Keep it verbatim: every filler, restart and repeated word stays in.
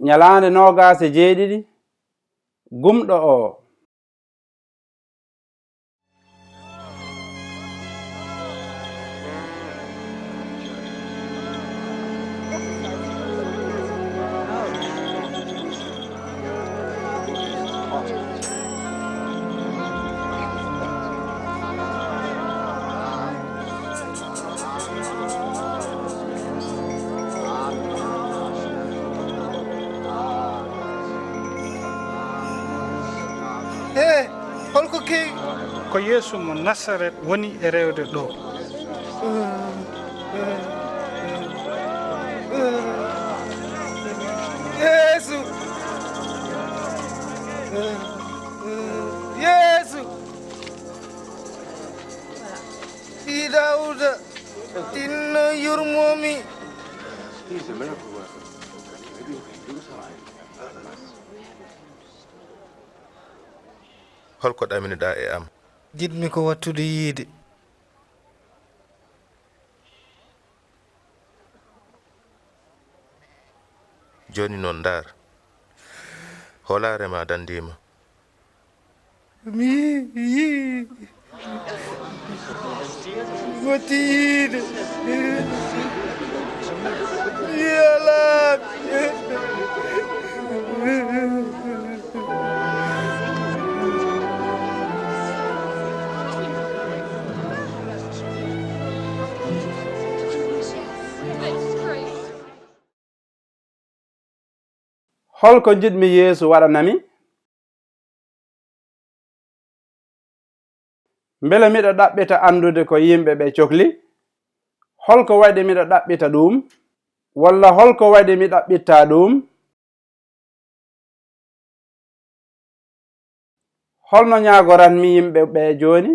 Ñalaande noogaas e jeeɗiɗi, gumɗo oo. He, holko kewi? Ko Yeesu mo Nasaret woni e rewde ɗo. Yeesu! Yeesu! Ɓii Daawuda, tinno yurmomi. Holko ɗaminoɗaa e am? Njiɗmi ko wattude yiide. Jooni noon, ndaar. Hoolaare ma danndii ma. Mi yii. Woti yiide. Yalaaɓe. Holko njiɗmi Yeesu waɗana mi? Mbele miɗo ɗaɓɓita anndude ko yimɓe ɓe cokli? Holko waɗi miɗo ɗaɓɓita ɗum? Walla holko waɗi mi ɗaɓɓittaa ɗum? Holno ñaagoranmi yimɓe ɓe jooni?